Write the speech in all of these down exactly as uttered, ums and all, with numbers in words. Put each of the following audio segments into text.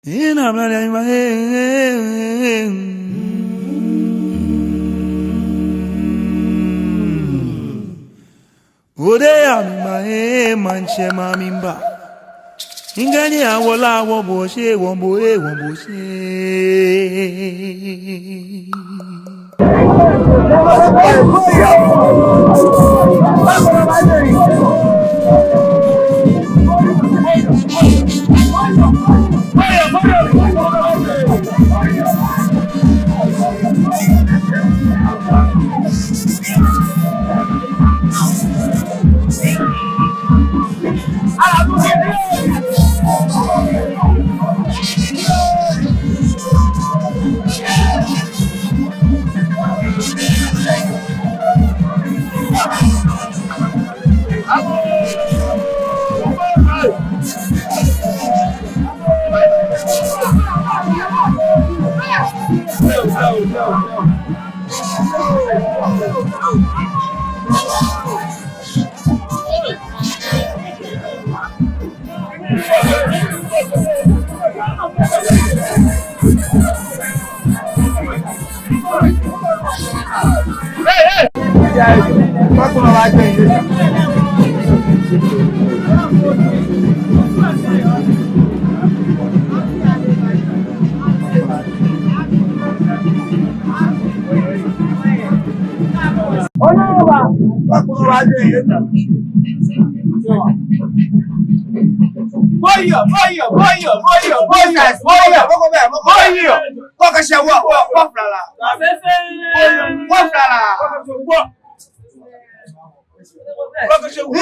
Ina mla ya ima, eh, eh, eh. Ode ya mi ma, eh, maŋtsɛ ma mi ba. Ŋkɛɛ ni awo la, awo bo shi, wo bo, eh, wo bo shi. Boyo, boyo, boyo, boyo, boyo, boyo. Kɔkɔɔshe wɔ, wɔ, wɔ flala. Wɔ flala. Kɔkɔɔshe wɔ.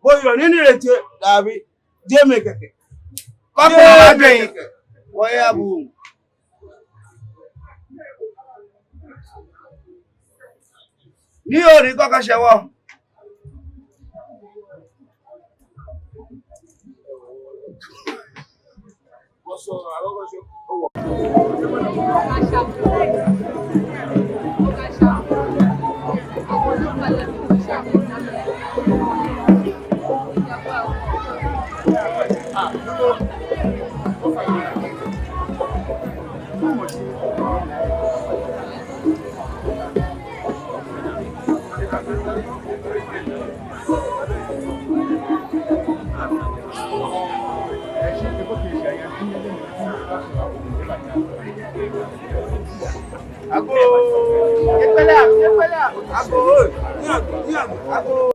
Boyo, nii ni lɛ tee, daabi, jɛmɛ kɛkɛ. Kɔkɔɔshe. Wɔya bu. Ni o ni kɔkɔɔshe wɔ. Agoo! Ekpele, ekpele! Agoo! Agoo!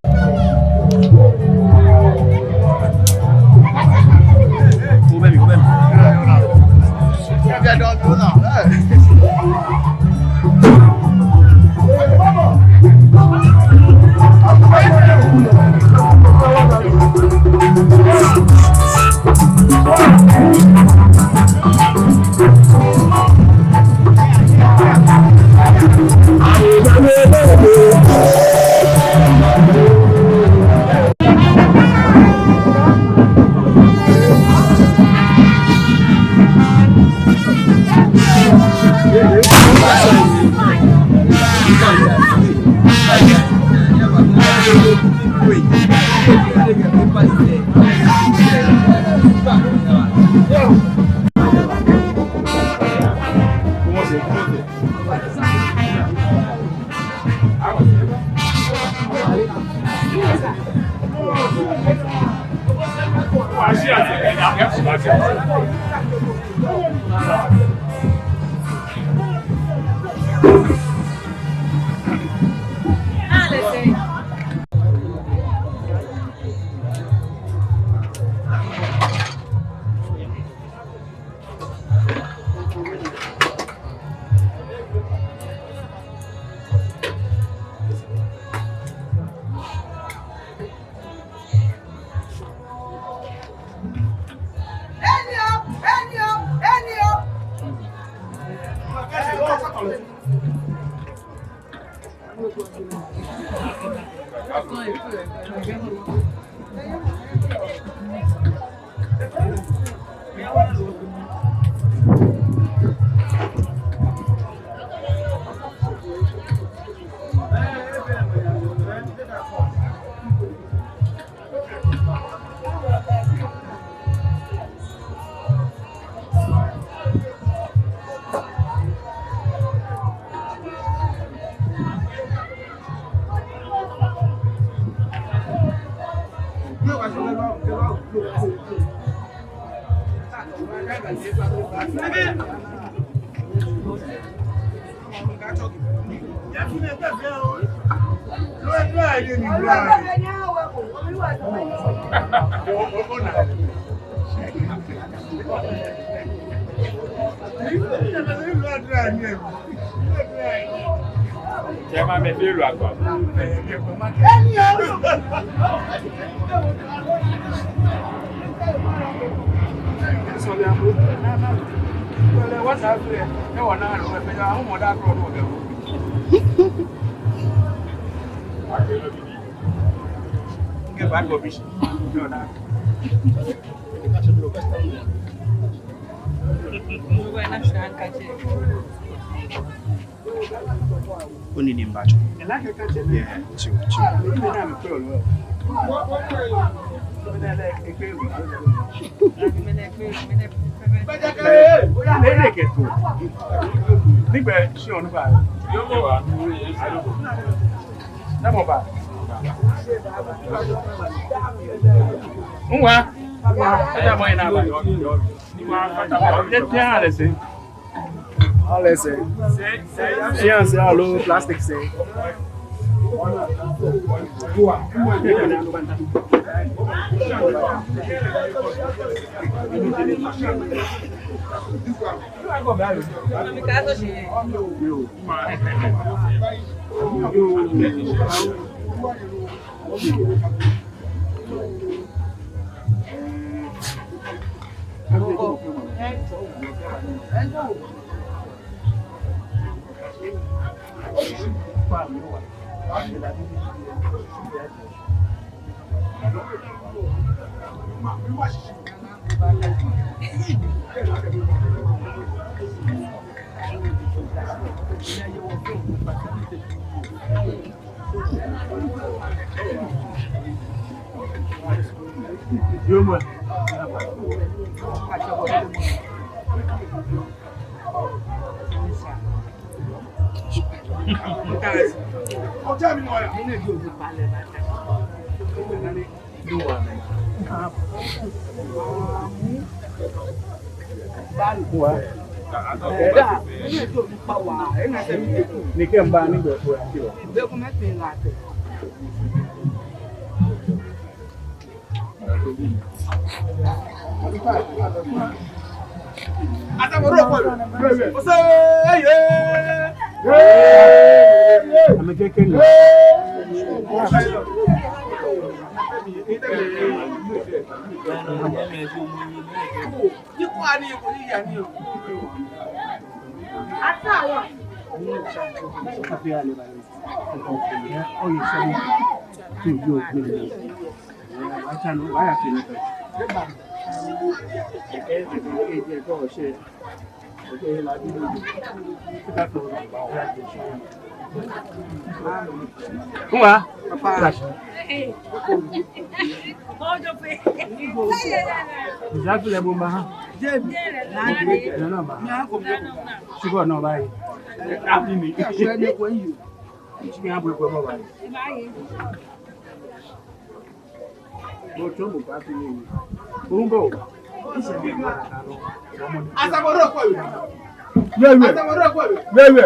Chairman, mɛi fɛɛ lɛ agba. Onine, mibatsɔ. Yeah, chill, chill. Nɛgbɛ shi onu ba? Namɔ ba? Nwa. Nwa. Eda mɔ ina ba. Nwa. Ete ale sɛɛ. Ale sɛɛ. Fiancé aloo plastic sɛɛ. Ni kɛ mba ni gbɛ ko ya kilo. Nwa. Papa. Exactly, bomba. Nana ba. Sugar no ba. Happy me. Sugar ya bo ko ba. Wewe. Wewe.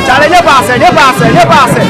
Chale, nyɛbaa sɛɛ, nyɛbaa sɛɛ, nyɛbaa sɛɛ.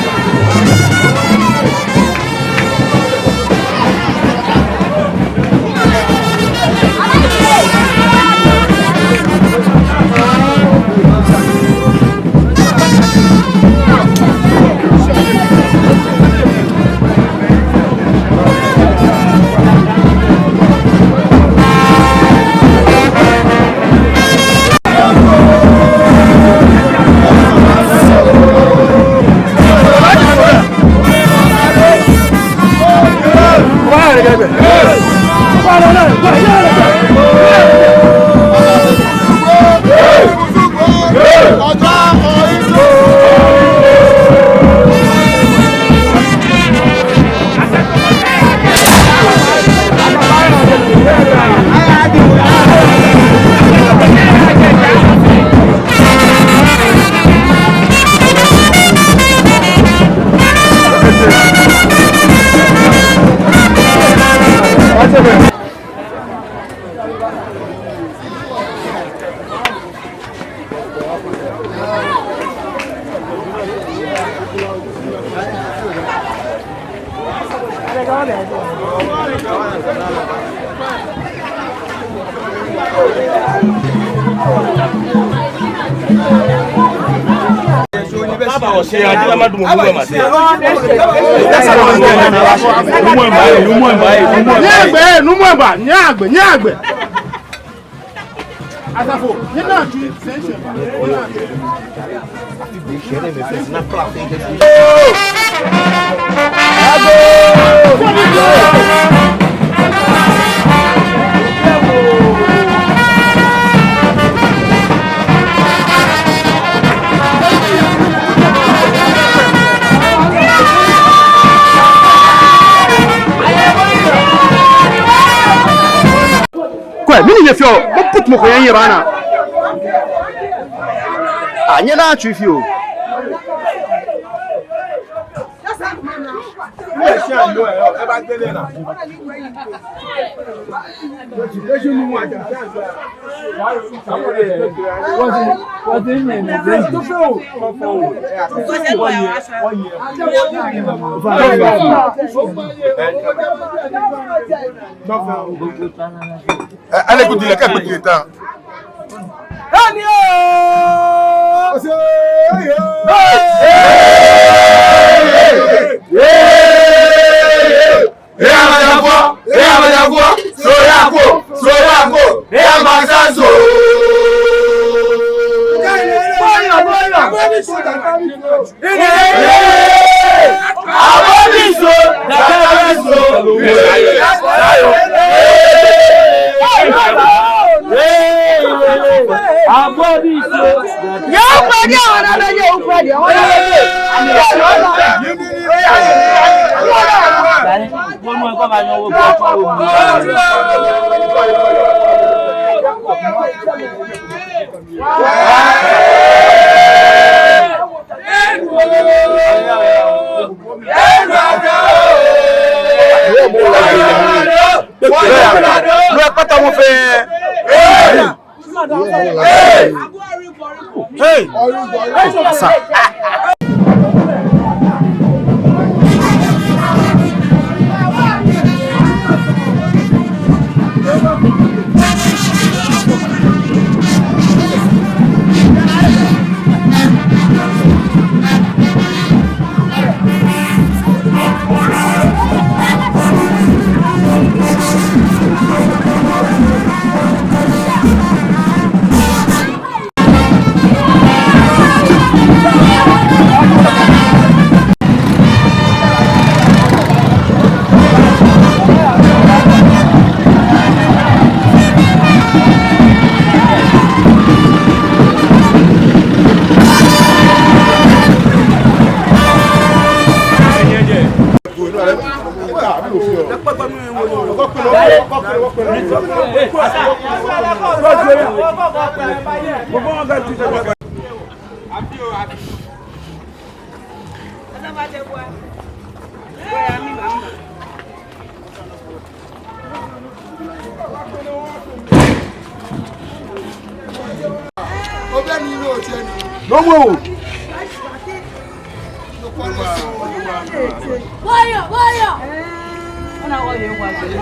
Nyɛgbee, numɔ ba, nyɛgbee, nyɛgbee. Asafo, nyɛnaa tsu, sɛnshɛ ba. Kwɛ, mɛni nyɛfeɔ? Mɔ put mɔ ko yɛ nyɛba naa. Ah, nyɛnaa tsu fioo. Ɛ, ale kuti lɛ kɛ kuti ta. Eni oo! Ose, ee! Ee! Ee! Ee, Abajafoɔ, ee, Abajafoɔ, sɔɔyako, sɔɔyako, ee, Abasaso. Bɔyɔ, bɔyɔ, Hey! Hey!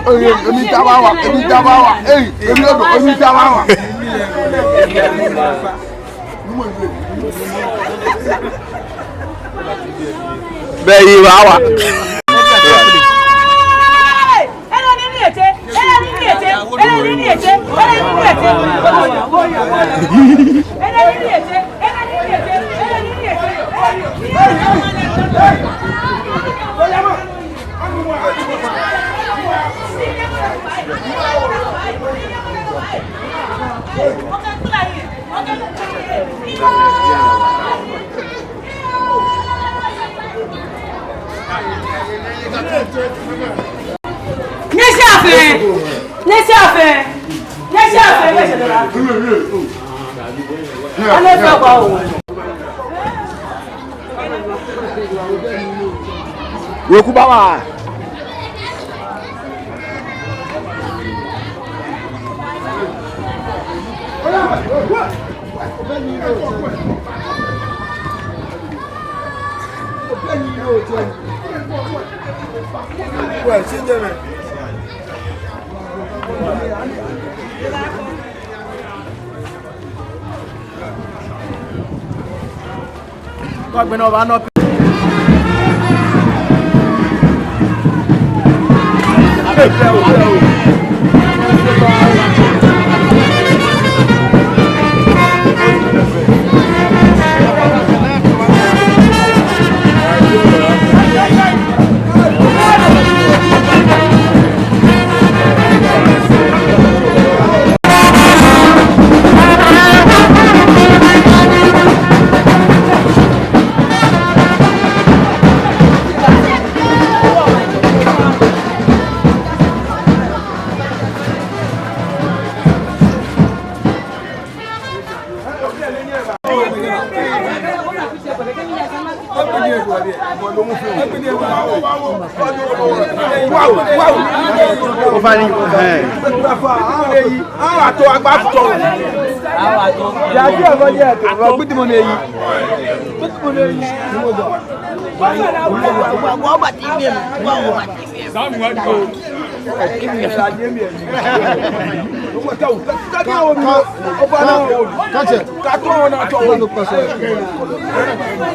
Oye, emi ta ba wa, emi ta ba wa, ei, emi odo, emi ta ba wa. Bɛ yi wa wa. Nyɛshia fɛɛ, nyɛshia fɛɛ, nyɛshia fɛɛ, nyɛshia fɛɛ. Anɛ fɛɛ kwa o. Weku baba.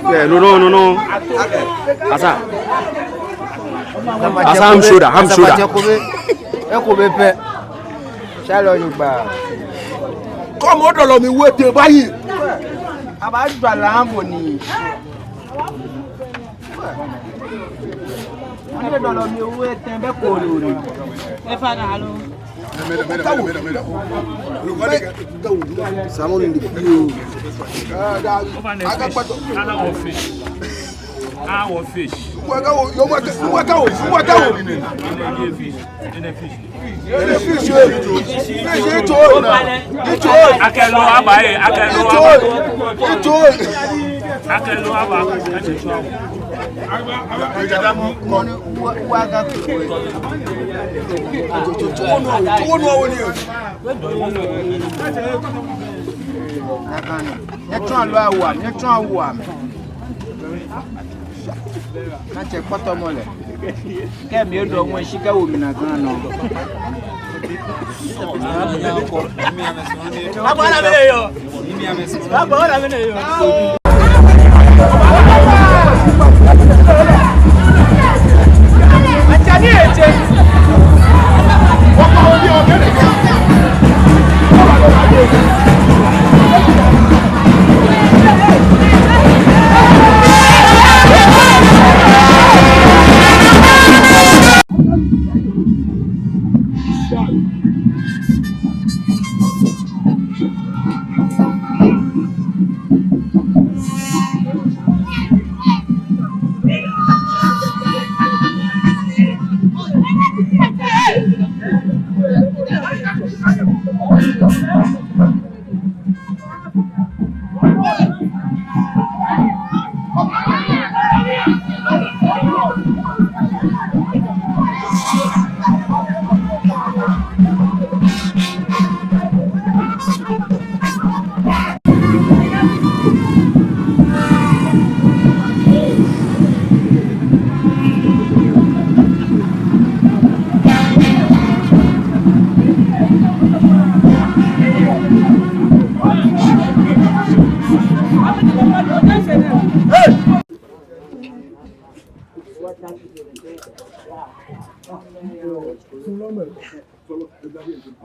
Eh, no, no, no, no. Asa. Asa, ham shoulder, ham shoulder. Eko be pɛ. Shalom, you ba. Come on, let me wait till buy you. Abaajwa lɛ aha bo ni. Ani dɔlɔ mi owe tɛŋ bɛ kooloo ni. Efa naa lo. Salmon in the field. Open the fish. Ala wɔ fish. Ala wɔ fish. Akɛ lɔ aba ee, akɛ lɔ aba. Akɛ lɔ aba. Nyɛtsɔɔ lɔ awo amɛ, nyɛtsɔɔ awo amɛ. Natsɛ kpɔtɔmɔ lɛ. Kɛ mi edɔ ŋwɛi shi kɛwo mi nakai nɔ. Abɔ la mɛni yɔɔ. Abɔ la mɛni yɔɔ.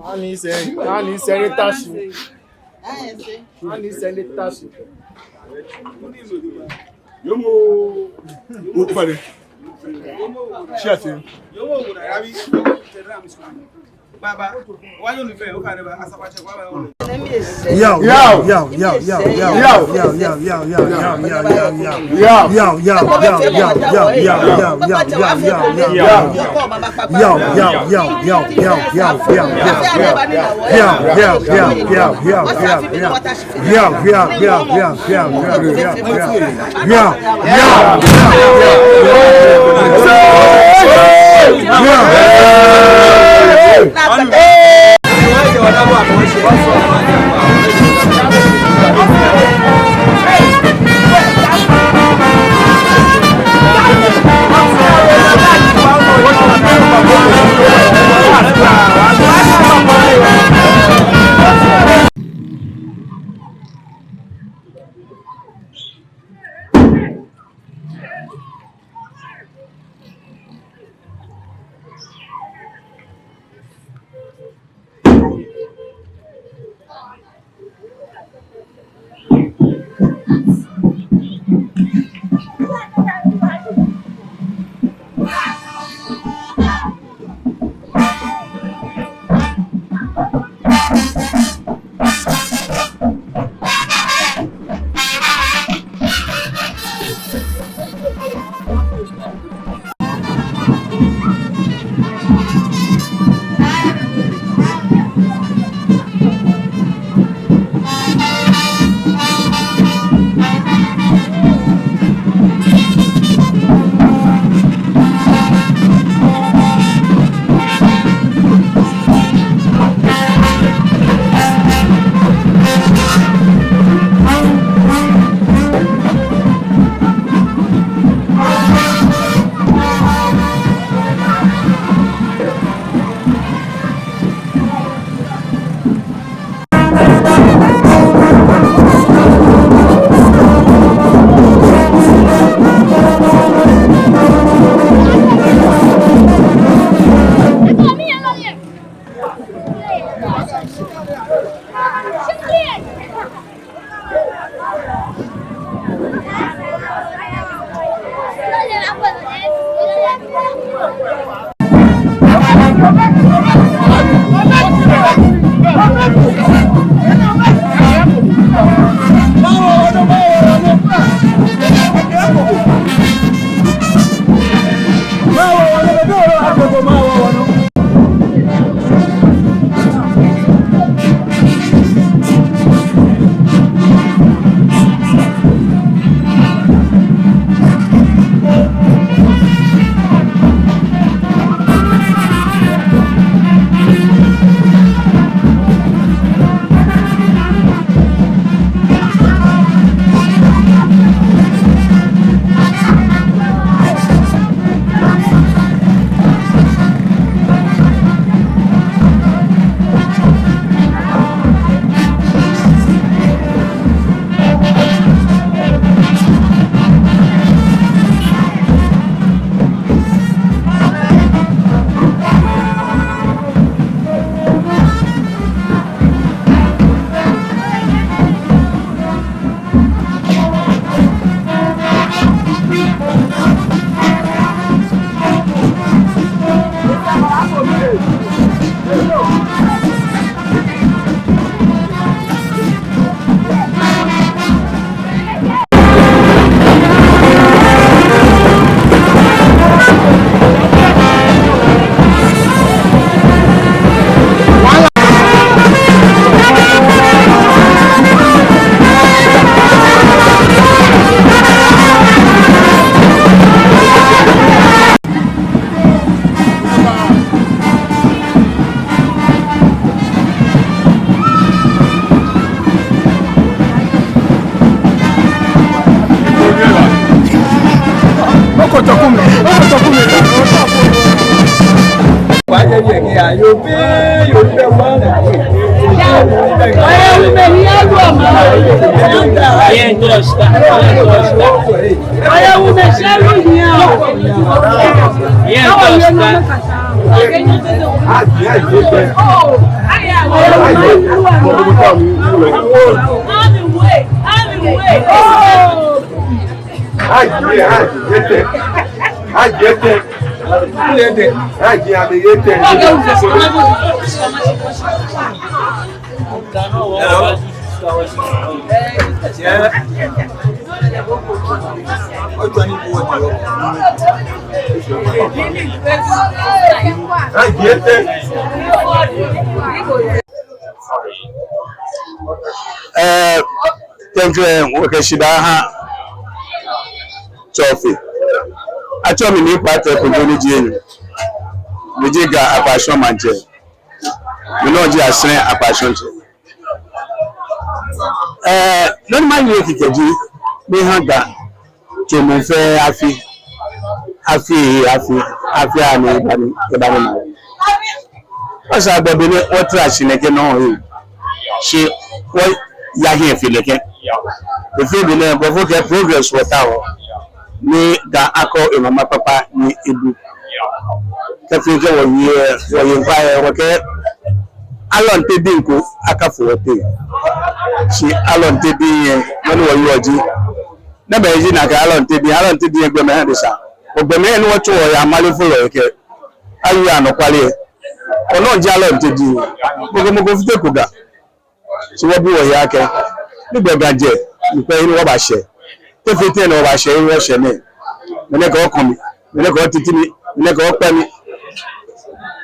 Ani sɛ, ani sɛ ni ta shi. Ani sɛ ni ta shi. Yomo. Ukpale. Shia se. Yao, yao, yao, yao. Yao, yao, yao, yao. Ɛɛ, klɛŋklɛŋ, wɔkɛ shidaa ha Tsɔfe. Atsɛɔ mi Nii Kwatɛ Kojo ni ji enyɔ. Miji Ga Akwashɔŋ Maŋtsɛ. Mi nɔ̃ ji Asɛrɛ Akwashɔŋtsɛ. Ɛɛ, nɔ ni mawie kɛkɛ ji, miha Ga tsɔmɔ fɛɛ afi, afi, afi, afi aya ni eba ni, eba ni ma. Esa gbɛ be ni wɔtara shi nɛkɛ nɔŋŋ, shi wɔya hiɛ fe nɛkɛ. Efee be ni, before kɛ progress wɔtaoɔ. Ni Ga akɔ emama kpakpa ni ebu. Kɛfee kɛ wɔye, wɔye ŋkpai, wɔkɛɛ Alɔnte diŋ ko akafo wɔteŋ. Shi Alɔnte diŋ lɛ, nɔ ni wɔyɔɔ ji, namɛi ji nakai Alɔnte diŋ? Alɔnte diŋ lɛ gbɔmɛi adesa. Wɔgbɔmɛi ni wɔtsɔɔ wɔhe amale fɔlɔ lɛ kɛ, awie anɔkwale lɛ, wɔnɔ ji Alɔnte diŋ. Mɔ ko mɔ ko fite ko Ga. Shi wɔbi wɔhe akɛ, ni gbɛ Ga jɛ, ni kpɛ ni wɔbashɛ. Te fee tɛŋŋ ni wɔbashɛ, ni wɔshɛ nɛɛ. Mɛni kɛ okɔ mi, mɛni kɛ otiti mi, mɛni kɛ okpɛ mi.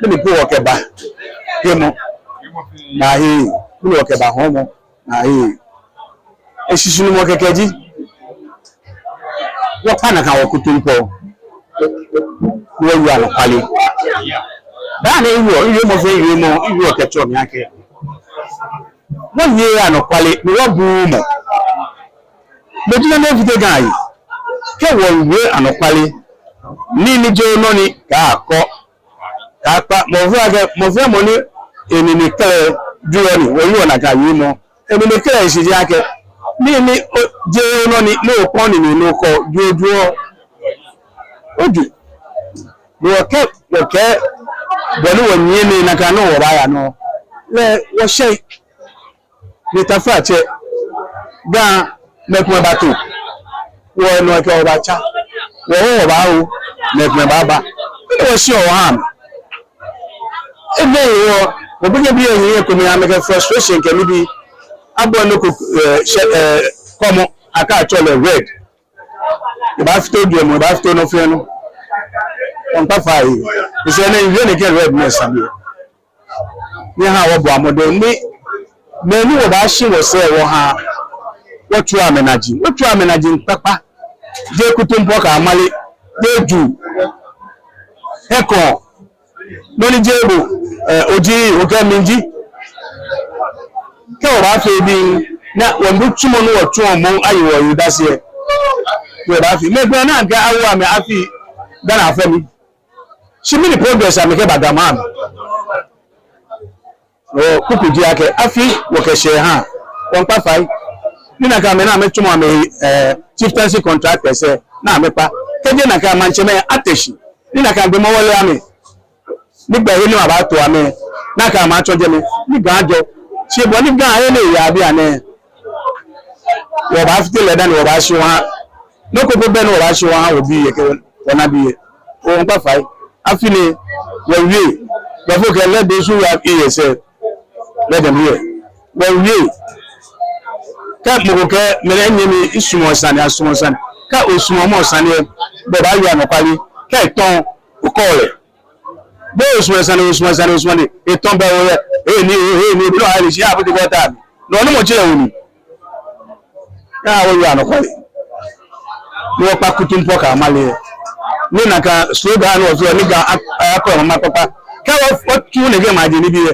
Mɛni po wɔkɛba hemɔ naa hii, mɛni wɔkɛba hɔɔmɔ naa hii. Eshishinumɔ kɛkɛ ji, wɔkpa nakai wɔkutumpɔɔ, ni wɔwie anɔkwale. Daa nɛɛ miwieɔ, miwiemɔ fɛɛ miwiemɔ, miwieɔ kɛtsɔɔ mi akɛ, wɔwieee anɔkwale ni wɔbuuu mɔ. Mɛi diɛŋtsɛ ni fite Ga yi, kɛ wɔwie anɔkwale, nii ni jeee nɔ ni kaakɔ, kaakpa, mɔ fɛɛ akɛ, mɔ fɛɛ mɔ ni enine kɛlɛ jurɔ ni, wɔyɔɔ nakai wiemɔ. Enine kɛlɛ shishi ji akɛ, nii ni, o, jeee nɔ ni, ni okɔ nii ni okɔ jurɔ jurɔ. Oju. Ni wɔkɛ, wɔkɛ, bɔ ni wɔnyiɛ nii nakai nɔŋŋ wɔbaaya nɔ. Lɛ wɔshɛ. Ni taflatsɛ, Ga mɛi komɛi bato. Wɔnɔ kɛ wɔbatsa. Wɔ hu wɔbaawo, mɛi komɛi baaba. Ni wɔshi wɔha amɛ. Ebe wɔ, wɔbɛkɛ bii lɛ hiɛ komɛi amɛkɛ frustration kɛ nibii. Abɔ nɔ ko, eh, shɛ, eh, kɔmɔ, akɛtsɛɔ lɛ red. Ebaafite ojwɛŋmɔ, ebaafite nɔ fɛɛ nɔ. Wɔŋkpa fai. Esa ni miwie nɛkɛ red nɛɛ sane. Nyɛhaa wɔbɔa mɔdɛŋ ni, mɛi ni wɔbaashi wɔsɛɛ wɔha, wɔtsuaa amɛnaji, wɔtsuaa amɛnaji kpakpa. Jeee kutumpɔɔ kɛ amale, jeee juu, hiɛkɔɔ, nɔ ni jeee bo, eh, oji, okɛ mi ji. Kɛ wɔbaafee biŋ, ni wɔnitsumɔ ni wɔtsuɔ moŋ aye wɔ odase lɛ, wɔbaafee. Mɛi komɛi ni akɛ awo amɛ afi Ghana fɛɛ mli. Shi mɛni progress amɛkɛba Ga maŋ mli? Oo, kuku ji akɛ, afi wɔkɛshɛ ha, wɔŋkpa fai. Ni nakai amɛ ni amɛtsumɔ amɛ, eh, chieftaincy contractors lɛ, ni amɛkpa. Kɛjɛ nakai maŋtsɛmɛi ate shi. Ni nakai gbɔmɔ wɔle amɛ. Ni gbɛ he ni wɔbaato amɛ. Nakai amɛtsɔ jɛmɛ. Ni Ga ajɔ. Shi bɔ ni Ga he ni eyaa bianɛ, wɔbaafite lɛ dani wɔbaashi wɔha. Nɔ ko po bɛ ni wɔbaashi wɔha wɔbii lɛ kɛ wɔnabii lɛ. Wɔŋkpa fai. Afi nɛɛ, wɔwie. Before kɛ, let those who have ears, eh, let them hear. Wɔwie. Kɛ mɔ ko kɛɛ, mɛni nyɛmi, misumɔɔ sane, asumɔɔ sane. Kɛ osumɔɔ mɔ sane lɛ, bo obaawie anɔkwale. Kɛ etɔ̃, okɔ lɛ. Bo osumɔɔ sane, osumɔɔ sane, osumɔɔ ni etɔ̃ bɛ oyɛ. Ee, ni, ee, ni, ebi lɔ ayi shi, abu ti kɔ ta. Nɔ ni mɔ tsɛ lɛ wɔ ni. Nyɛhaa wɔwie anɔkwale. Ni wɔkpa kutumpɔɔ kɛ amale. Ni nakai slogan ni wɔfeɔ ni Ga ak-, akɔ emama kpakpa. Kɛ wɔ, wɔtsu nɛkɛ maji nibii lɛ.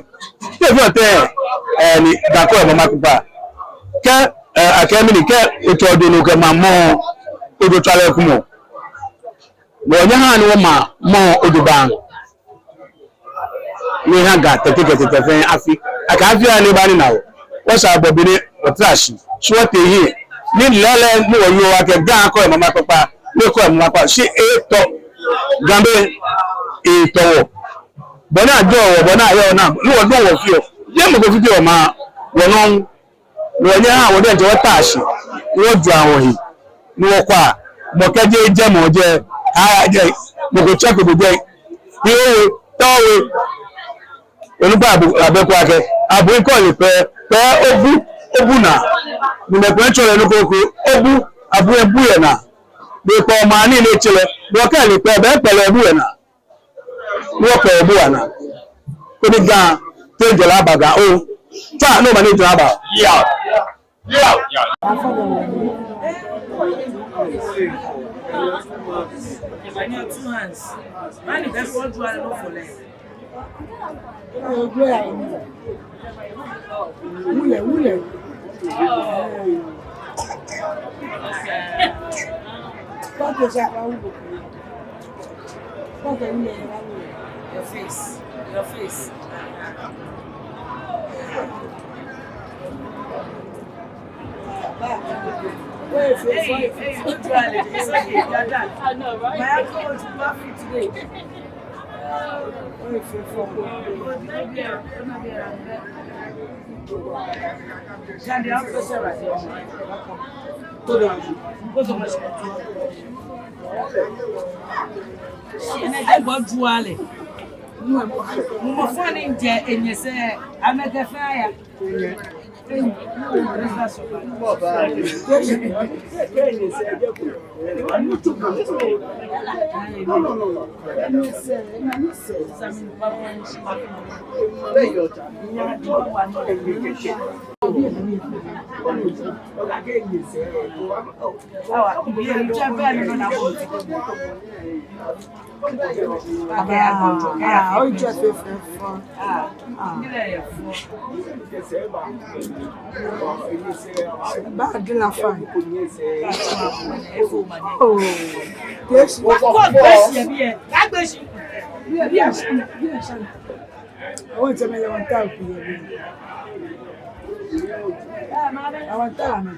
Te fee tɛŋŋ, eh, ni Ga kɔ emama kpakpa. Kɛ, eh, akɛ mɛni kɛ otsɔ ojo nɔ kɛ ma mɔ, ojo tswaa lɛ kumɔ. Wɔnyɛhaa ni wɔma mɔ ojo baŋ. Ni eha Ga tɛtɛ kɛ tɛtɛ fɛɛ afi. Akɛ afi aya ni eba nina wɔ. Wɔsɛɛ abɔ be ni wɔtara shi. Shi wɔtee hiɛ. Ni lɛɛlɛŋ ni wɔyɔɔ akɛ Ga kɔɔyɔɔ mama kpakpa. Ni kɔɔyɔɔ mama kpakpa. Shi etɔ. Gamɛi etɔ wɔ. Bɔ ni ajɔɔ wɔ, bɔ ni ayɔɔ naa. Ni wɔdɔŋ wɔfeɔ. Jeee mɔ ko fiteɔ maŋ. Wɔnɔ. Ni wɔnyɛ ha wɔ diɛŋtsɛ wɔta shi, ni wɔjwɛŋ wɔhe, ni wɔkwɛ, mɔ kɛjɛ jɛmɔ jɛ, aya jɛ, mɔ ko tsɛ ko jɛ, ni owe, tɔ owe, onukpa abu, abɛ ko akɛ, abu ŋkɔ le pɛ, pɛ obu, obu naa, ni mɛi kpɛ tsɔ lɛ nɔ ko ko, obu, abu ebu yɛ naa, ni kpɔ maŋ ni lɛ tsɛ lɛ, ni wɔkɛ le pɛ, bɛ kpɛ lɛ ebu yɛ naa. Wɔkɛ obu ana. Koni Ga, te jɔlɛ aba Ga o. Tsa, no mani jɔlɛ aba. Yeah. Yeah. Yeah. In your two hands. Man, the best one, do I know for less. Wulɛ, wulɛ. Your face, your face. Hey, hey, don't do that. It's okay, you're done. I know, right? My uncle wants to laugh you today. Mumɔ fɔŋ ni jɛ enyɛ sɛɛ, amɛkɛ fɛɛ aya. Ah, ah, oyi tsɛ fɛfɛɛfɛo. Ah. Ba di la fa. Oh. Yes. Awo ntɛmɛ lɛ wɔnta oku yɛ bi. Awo nta amɛ.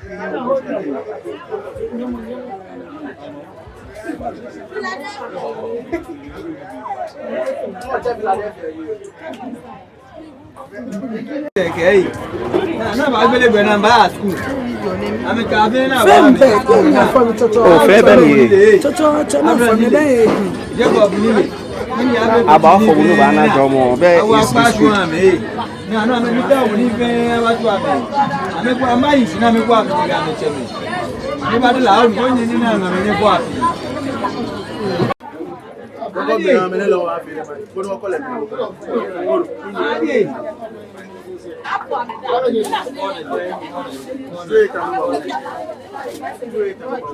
Kɛkɛ yi. Na, na ba gbele gbɛ na ba school. Amɛka bɛ na ba. Fɛn bɛ ko na fɔ mi tsɔtsɔ. Oh, fɛn bɛ ni ye. Tsɔtsɔ, tsɔtsɔ na fɔ mi bɛ ye. Jacob ni. Aba fɔ mi ba na jɔɔmɔ bɛ. Awa is pa school. Amɛ. Na, na, amɛ bi ta wɔ ni fɛɛ aba to amɛ. Amɛ ko ama yi si na amɛ ko amɛ ni amɛ tsɛ mi. Ni ba de la o ni ko nyi ni na amɛ ni ko afi.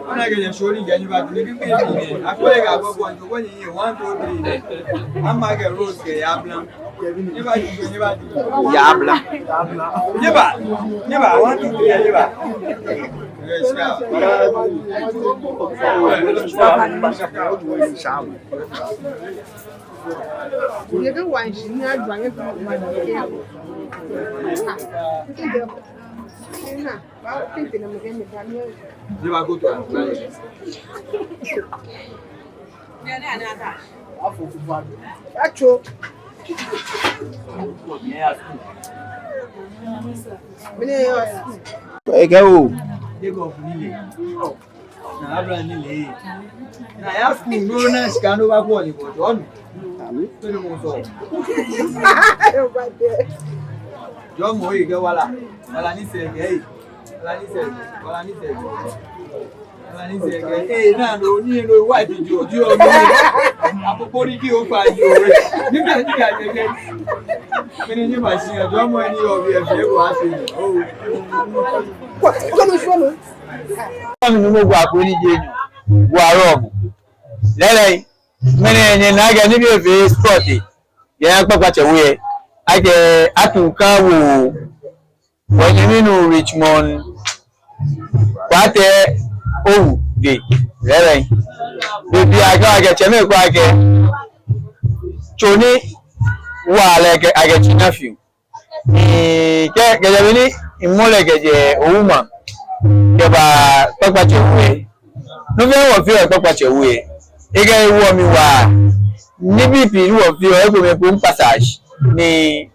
Ona kɛ nyɛ shori kɛ nyɛ ba tuni bi bi bi. Akpɛlɛ ka bɔ bɔ nyɛ ko nyɛ one two three. Ama kɛ Rose kɛ ya bla. Nyɛ ba nyɛ ba. Ya bla. Nyɛ ba. Nyɛ ba one two three nyɛ ba. Nyɛkɛ wa nshi ni ajwa nyɛ kɛ wa nshi kɛ. Nyɛ ba go to. Atso. Mene ya school. Ekɛ o. Na abla ni le. Na ya school no na shika no ba ko ni ko to nu. Ami. To ni mo so. Jɔɔmɔ yi kɛ wala. Wala ni sɛɛ kɛ yi. Wala ni sɛɛ. Wala ni sɛɛ. Wala ni sɛɛ kɛ. Ee, na no ni no wa di jo di o mi. Akpokpori ki o pa jo. Ni ka ni ka kɛ. Mene ni ma shi jɔɔmɔ ni o bi e fi e ko a shi. Oh. Ko ko no so no. Mami ni mo gwa ko ni je ni. Gwa ro. Lɛlɛ. Mɛni nyɛna akɛ nibii fɛɛ sport yɛ kpakpa tsɛ wɛ akɛ atu ka wo wɔnyɛmi nuu Richmond Kwate Owu de lɛlɛ. Bibii akɛ akɛ tsɛmɛi ko akɛ tso ni wa lɛ kɛ akɛ tsi na fioo. Ni kɛ, kɛjɛ be ni mimɔ lɛ kɛjɛ Owumaŋ kɛba Kpakpatsɛ We. Nɔ fɛɛ nɔ wɔfeɔ yɛ Kpakpatsɛ We, ekɛ ewoɔ mi waa. Nibii pii ni wɔfeɔ, ekomɛi po mikpasa shi. Ni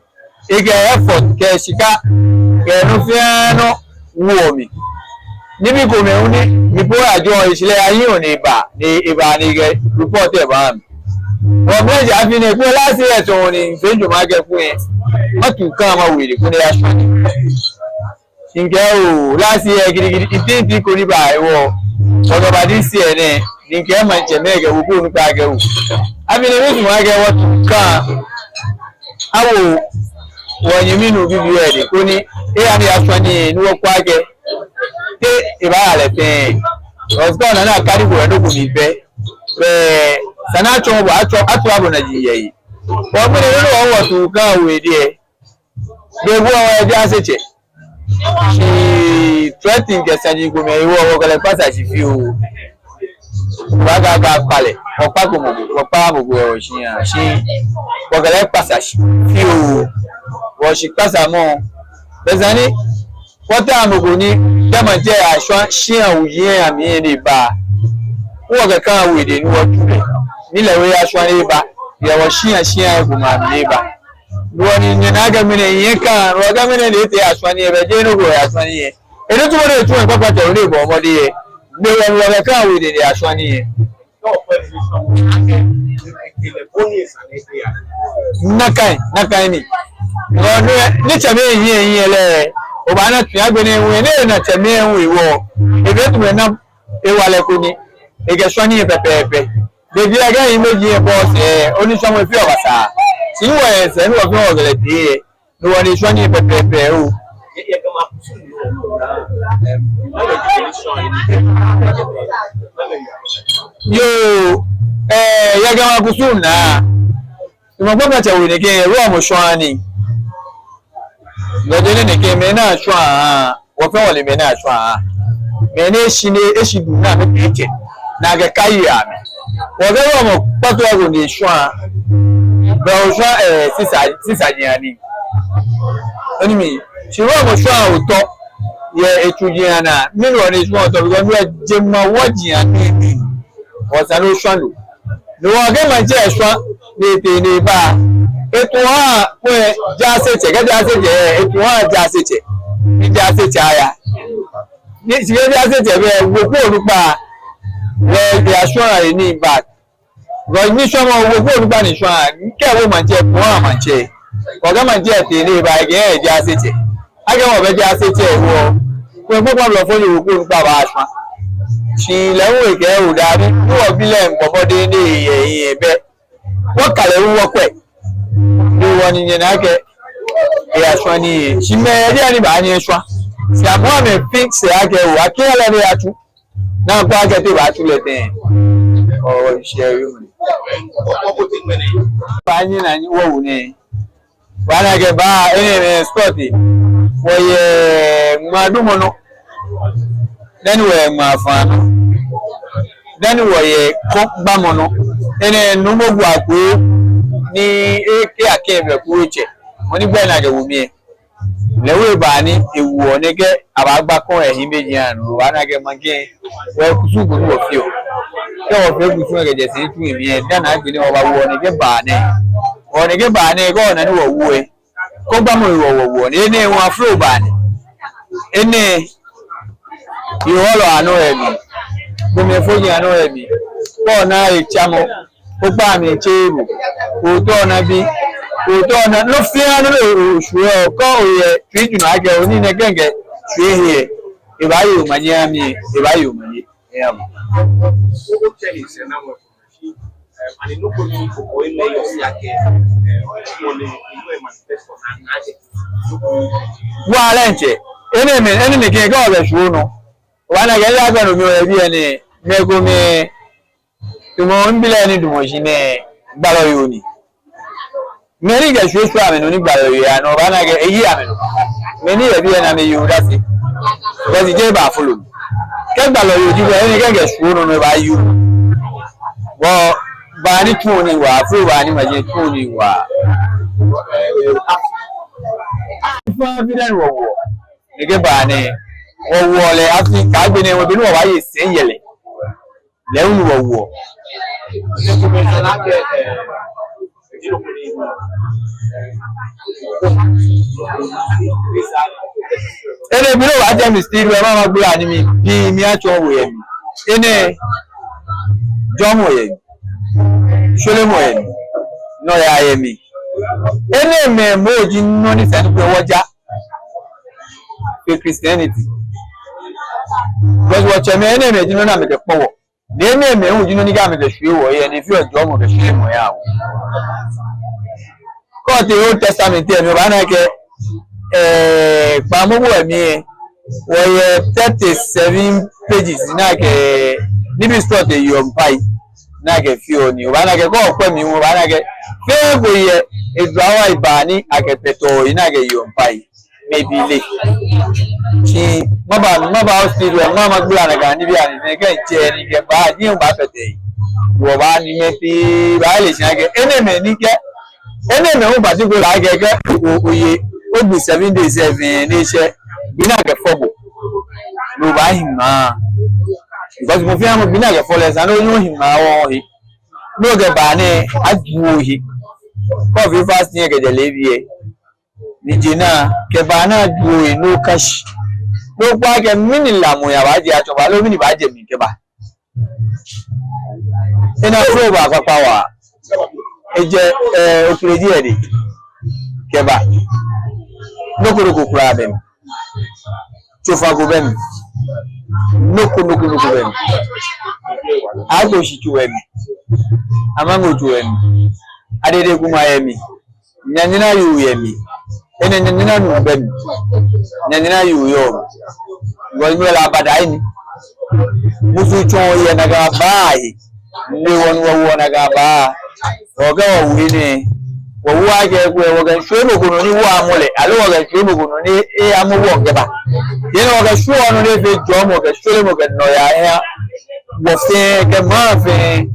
ekɛ effort kɛ shika kɛ nɔ fɛɛ nɔ woɔ mi. Nibii komɛi hu ni mi po ajɔɔ eshi lɛ, ayiɔ ni eba, ni eba ni ekɛ report lɛ baha mi. Wɔ mɛi ji afi nɛɛ kpɛ last year tsɔɔ ni mifee jɔɔmɔ akɛ kulɛ matu kã mawo edɛŋ koni eyashwa nii. Mikɛɛ oo, last year gidigidi, ipinpi ko ni ba hewɔ, wɔkɛba this year nɛɛ, mikɛɛ maŋtsɛmɛi kɛ wɔ ko onukpa akɛ oo, afi nɛɛ misumɔɔ akɛ wɔtu kã awo wɔnyɛmi nuu bibioo lɛ edɛŋ koni eya ni eyashwa nii ni wɔkwɛ akɛ te ebaaya lɛ tɛŋŋ. Wɔsika ona ni akadi ko yɛ nɔ ko mli pɛ, bɛ esa ni atsɔɔ bo, atsɔɔ, atsɔɔ bo naji yɛ yi. Wɔ mɛni nɔ ni wɔ wɔtu kã awo edɛŋ. Be ko wɔ ejaasetsɛ. Shi threaten kɛ saji komɛi hewɔ wɔkɛ lɛ kpasa shi fioo. Wɔkakpa lɛ, wɔkpako mɔ ko, wɔkpaaa mɔ ko yɛ wɔshia shi. Wɔkɛ lɛ kpasa shi fioo. Wɔshikpasamɔ. Bɛ esa ni wɔtao mɔ ko ni kɛ maŋtsɛ yashwa shia wuji lɛ amli ni eba, wɔkɛ kã awo edɛŋ ni wɔtsu lɛ. Ni lɛ hu eyashwa ni eba. Yɛ wɔshia shia lɛ komɛi ni eba. Ni wɔnyɛ ni akɛ mɛni eyɛ kã, ni wɔkɛɛ mɛni ni etee eyashwa nii lɛ, bɛ jeee nɔ ko eyashwa nii lɛ. Eno tuumɔ ni etsu yɛ Kpakpatsɛ We ni ebɔ mɔdɛŋ lɛ. Ni wɔ, wɔkɛ kã awo edɛŋ ni eyashwa nii lɛ. Nakai, nakai ni. Ni tsɛmɛi ehiɛ hiɛ lɛ, obaana tsui agbɛnɛ hu, ni ena tsɛmɛi hu hewɔ. Ebe tuumɔ ni ewala ko ni ekɛshwa nii lɛ pɛpɛɛpɛ. Be fɛɛ kɛ imagine yɛ boss lɛ, onishwamɔ efeɔ basaa. Shi wɔ lɛ sɛɛ ni wɔfeɔ wɔkɛ lɛ tee lɛ, ni wɔnishwa nii pɛpɛɛpɛ oo. Yoo, eh, yɛ Ga maŋ kusum naa, imɔ Kpakpatsɛ We nɛkɛ, wulɔmɔ shwaa nii. Lɛ jeee nɛkɛ mɛi ni ashwaa. Wɔfɛɛ wɔle mɛi ni ashwaa. Mɛi ni eshi ni eshi du ni amɛkɛɛ tsɛ, ni akɛkai amɛ. Wɔkɛ wulɔmɔ kpakpa ko ni eshwaa. Bɛ oshwaa, eh, sisa, sisa jiaŋ ni. Onu mi, shi wulɔmɔ shwaa otɔ yɛ etsu jiaŋ naa. Mɛni hewɔ ni eshwaa otɔ? Because no lɛ jemawɔji aŋ ni. Wɔsɛɛ ni oshwa no. Ni wɔkɛɛ maŋtsɛ eshwa, ni etee ni eba. Etu ha, kwɛ, jaasetsɛ, kɛ jaasetsɛ, etu ha jaasetsɛ. Ni jaasetsɛ aya. Ni shi kɛ jaasetsɛ bɛ, wɔ ko onukpa. Wɔ, eyashwa lɛ ni ba. Wɔ nishwamɔ, wɔ ko onukpa nishwa. Kɛ wɔ maŋtsɛ, etu ha maŋtsɛ. Wɔkɛɛ maŋtsɛ tee ni eba, ekɛɛ jaasetsɛ. Akɛ wɔbɛ jaasetsɛ hewɔ, kwɛ, kpakpa blɔfo ni wɔ ko onukpa baashwa. Shi lɛ hu ekɛɛ oo daabi, ni wɔbi lɛ ŋkɔmɔ de ni eyɛ, eyɛ bɛ. Wɔkɛ lɛ hu wɔkwɛ. Ni wɔnyɛ ni akɛ eyashwa nii lɛ. Shi mɛi yɛ biɛ ni baanyɛ ashwa. Shi amɛ amɛfix akɛ oo, akɛ lɛ ni eyatsu. Ni akpa akɛ te ebaatsu lɛ tɛŋŋ. Oo, shi ewie mli. Baanyɛ ni wɔwo nɛɛ. Wɔna akɛ ba, enɛɛmɛi sport. Wɔyɛ ŋmaadumɔ nɔ. Dani wɔyɛ ŋmaafaanɔ. Dani wɔyɛ kɔŋgbamɔ nɔ. Enɛ Nuumo Gua Koo ni ekɛ akɛ bɛ Koo etsɛ. Mɔ ni gbɛi ni akɛwo mi lɛ. Lɛ hu eba ni ewoɔ nɛkɛ abaagba kɔŋ yɛ hiɛ be jiaŋ nɔ, wɔna akɛ maŋ kɛ wɔ kusum ko ni wɔfeɔ. Kɛ wɔfee kusum kɛjɛ sɛɛ tsu mli lɛ, dani agbɛnɛ wɔbaawo nɛkɛ baa nɛɛ. Wɔ nɛkɛ baa nɛɛ, kɛ wɔna ni wɔwo lɛ, kɔŋgbamɔ hewɔ wɔwoɔ ni, enɛ hu afro baa ni. Enɛ, yoo, hɔlɔ anɔ yɛ mli. Gbɔmɛi fɔji anɔ yɛ mli. Kɛ ona etsamɔ, okpa mli tse bo. Otɔ na bi. Otɔ na, nɔ fɛɛ nɔ ni oshwieɔ, kɛ oyɛ tsui jurɔ akɛ, onine kɛkɛ shwie he. Ebaaye omanye amli, ebaaye omanye. Eya mli. Wa lɛ ntsɛ, enɛɛmɛi, enɛ nɛkɛ kɛ obɛ shwuɔ nɔ. Obaana akɛ, eya kɛ no mli oyɛ biɛ nɛɛ, mɛi komɛi, tamɔ mibi lɛ ni damɔ shi nɛɛ, gbalɔ yoo ni. Mɛi ni kɛ shwuɔ shwuɔ amɛnɔ ni gbalɔ yoo yaa nɔ, obaana akɛ eyi amɛnɔ. Mɛi ni yɛ biɛ nɛɛ amɛyeɔ odase. Because jeee baa folo. Kɛ gbalɔ yoo ji bo, enɛ kɛ kɛ shwuɔ nɔ nɔ ebaayi o. Bɔ baa ni tsuɔ nii waa, folo baa ni maji tsuɔ nii waa. Fã afi dani wɔwoɔ. Nɛkɛ baa nɛɛ, wɔwoɔ lɛ afi, kɛ agbɛnɛ wɔbɛ ni wɔbaaye sɛi yɛ lɛ. Lɛ hu wɔwoɔ. Enɛ bi no wa jɛ mi still, wa ma ma gbla ni mi, bi mi atsɔ wo yɛ mli. Enɛ, jɔɔmɔ yɛ mli. Shweremɔ yɛ mli. Nɔyaa yɛ mli. Enɛɛmɛi moŋ ji nɔ ni sani kpɛ wɔja. Fe Christianity. Because wɔtsɛmɛi enɛɛmɛi ji nɔ ni amɛkɛkpɔ wɔ. Ni enɛɛmɛi hu ji nɔ ni kɛ amɛkɛshwie wɔ yɛ, ni efeɔ jɔɔmɔ kɛ shweremɔ yaa wɔ. Kɛ otee Old Testament lɛ mli obaana akɛ, eh, kpaŋmɔ bu lɛ mli lɛ, wɔyɛ thirty-seven pages ni akɛ, nibii srɔtoi yeɔ mpaai ni akɛfeɔ nii. Obaana akɛ kɛ okwɛ mli hu obaana akɛ, fɛɛ ko yɛ eduawa ebaa ni akɛkpɛtɛɔ he ni akɛyeɔ mpaai. Maybe lɛ. Shi maba, maba hospital, mama gbla nakai nibii ani, ni kɛ ntsɛ ni kɛ ba, ni obaafee tɛŋŋ. Wɔbaanyɛ mɛi pii baale shi akɛ, enɛɛmɛi ni kɛ, enɛɛmɛi hu particular akɛ, kɛ o, oye, ogbi seven days, seven ni eshɛ, gbi ni akɛfɔ bo. No obaahi ŋmaa. Because mɔ fɛɛ mɔ gbi ni akɛfɔ lɛ, esa ni onyɛ ohi ŋmaa ohe. No kɛ baa nɛɛ, aju ohe. Kɛ ofee fasting lɛ kɛjɛ leebi lɛ. Ni je naa, kɛ baa naa ju ohe ni oka shi. Ni okpa akɛ mɛni lamɔ ni abaaje atsɔɔ bo, aloo mɛni baaje mli kɛba. Ena flow ba kpakpa waa. Ejɛ, eh, okpleji lɛ dɛŋ. Kɛba. Nɔ ko nɔ ko kwraa bɛ mli. Tsofa ko bɛ mli. Nɔ ko nɔ ko nɔ ko bɛ mli. Agboshi tso yɛ mli. Amango tso yɛ mli. Adede kuma yɛ mli. Nyanyara yoo yɛ mli. Enɛ nyanyara nuu bɛ mli. Nyanyara yoo yɔɔ mli. Wɔnyɛ la bada ini. Musu tsɔɔ yɛ nakai baa lɛ. Ni wɔnu wɔwoɔ nakai baa. Wɔkɛ wɔwie nɛɛ. Wɔwoɔ akɛ kwɛ wɔkɛ shweremɔ ko nɔ ni wɔ amɔ lɛ. Aloo wɔkɛ shweremɔ ko nɔ ni e amɔ wɔ kɛba. Yɛ ni wɔkɛ shweremɔ nɔ ni efee jɔɔmɔ kɛ shweremɔ kɛ nɔyaa ya. Wɔ fɛɛ kɛ maŋ fɛɛ.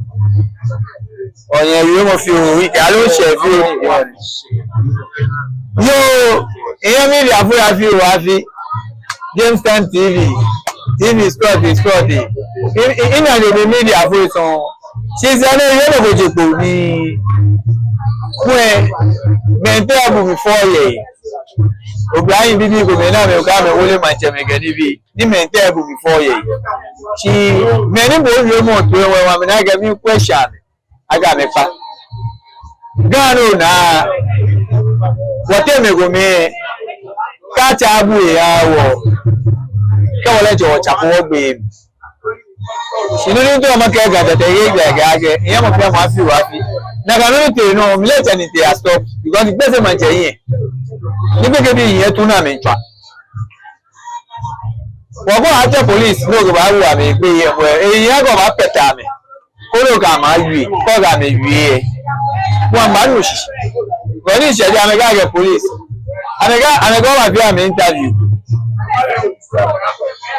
Onyɛ wiemɔ fioo, wi kɛ aloo shɛ fioo ni wiemɔ ni. Yoo, eyɛ media fo ya fioo afi. Jamestown T V. T V srɔtoi, srɔtoi. I, i, ina de be media fo sɔŋŋ. Shi sane yɛ nɔ ko je kpo ni. Kwɛ, mɛi tɛ abu mi fɔ yɛ. Oblahii bibii komɛi ni amɛkɛ amɛwole maŋtsɛmɛi kɛ nibii. Ni mɛi tɛ abu mi fɔ yɛ. Shi mɛi ni bo wiemɔ toi lɛ, wa mi na kɛ mi question. Akɛ amɛkpa. Ga nɔ naa, wɔteŋ mɛi komɛi, kɛ atsɛ abu eya wɔ, kɛ wɔlɛ jɔ wɔtsa ko wɔgbee. Shi nɔ ni ntɔ makɛɛ Ga Tɛtɛ yɛ gbɛ akɛ, eyɛ mɔ fɛɛ mɔ afi wɔ afi. Nakai nɔ ni tee nɔ, mi lɛ tsɛ ni tee a stop, because gbese maŋtsɛ yɛ. Ni gbekɛbii yɛ tu ni amɛtswa. Wɔkɔ atsɛ police, no kɛba wo amɛ gbeyei, eyɛ kɔ ba pɛtɛ amɛ. Kolo kɛ amɛ wie, kɔ kɛ amɛ wie. Wɔmiinu shishi. Koni shɛ di amɛkɛɛ akɛ police. Amɛkɛɛ, amɛkɛɛ wɔbaafee amɛ interview.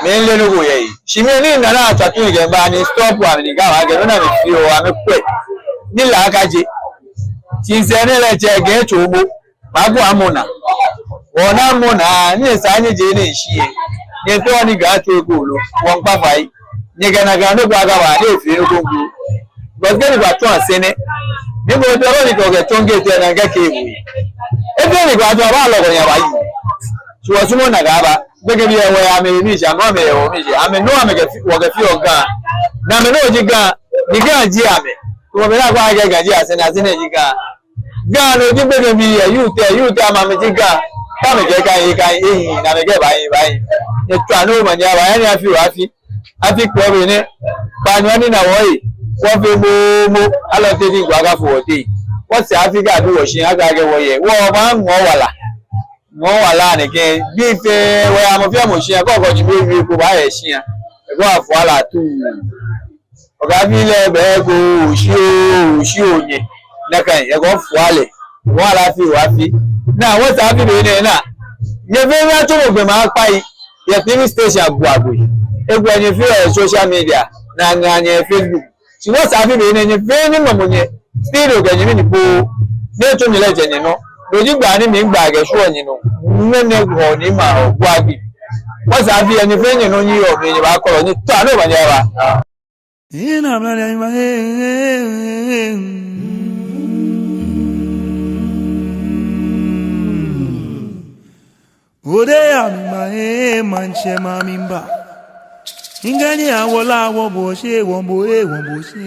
Mile nɔ ko yɛ he. Shi mi ni nana atswa tu ni kɛba ni stop amɛ ni kɛba akɛ nɔ ni amɛfeɔ amɛkwɛ. Ni la akaje. Shi sane lɛ tsɛ kɛ tso bo. Maku amɔ naa. Wɔna amɔ naa, ni esa ni je ni shi yɛ. Ni tɔ ni Ga tso ko lo, wɔmiikpa fai. Ni kɛ nakai nɔ ko akaba, ni efee nɔ ko ŋku. Because kɛ ni ba tɔ asɛɛ nɛ. Ni bo tɔ ni kɔ kɛ tɔ ŋkɛ tɛ na ŋkɛ kɛ ewu. Efee ni ba tɔ abalɔ ko ni abayi. Shi wɔsumɔɔ nakai aba. Gbekɛbii lɛ wɔyɛ amɛ mli shi, amɛ amɛ yɛ wɔ mli shi. Amɛnu amɛkɛ fi, wɔkɛ feɔ Ga. Ni amɛnu ji Ga. Ni Ga ji amɛ. Wɔbɛ na kwa akɛ Ga ji asɛɛ nɛ, asɛɛ nɛ ji Ga. Ga nɔ ji gbekɛbii lɛ, youth lɛ, youth lɛ amɛ amɛ ji Ga. Kɛ amɛkɛɛ ka yi, ka yi, eyi, ni amɛkɛɛ ba yi, ba yi. Nyɛtswa nɔ omanye aba, ya ni afi wɔ afi. Afi kpɔ be nɛ. Kpaanyɔ ni na wɔye. Wɔfee momo, alɔ tɛ ni gwa ka fo wɔteŋ. Wɔsɛɛ afi ka bi wɔshi, aka akɛ wɔye. Wɔbaŋɔ wala. Ŋɔ wala nɛkɛ. Bi fɛɛ, wɔya mɔ fɛɛ mɔ shia, kɔkɔ ji be wie ko baaya shia. Eko afɔ ala tu. Oga bi lɛ bɛ ko oshi o, oshi o nyɛ. Nakai, eko fɔ ale. Wala fi wa fi. Naa, wɔsɛɛ afi be nɛ naa. Nyɛ fɛɛ nyɛtsɔmɔ gbɛ ma kpai. Yɛ T V station agbo agbo. Eko nyɛ fɛɛ social media. Naa, naa nyɛ Facebook. Shi wɔsɛɛ afi be nɛ nyɛ fɛɛ nyɛnɔ mɔ nyɛ. Still okɛ nyɛmi ni po. Ni tso nyɛlɛ jɛ nyɛnɔ. Oji gbaa ni migba kɛshwieɔ nyɛ nɔ. Ŋmɛnɛ Hɔɔ ni ma Hɔɔ gua gbi. Wɔsɛɛ afi enyiɛ fɛɛ nyɛ nɔ nyɛyɔɔ, nyɛbakɔlɔ nyɛtao ni omanye aba. Ode ya mi ma e manche ma mi mba. Ingani awola wo bo she, wo bo e, wo bo she.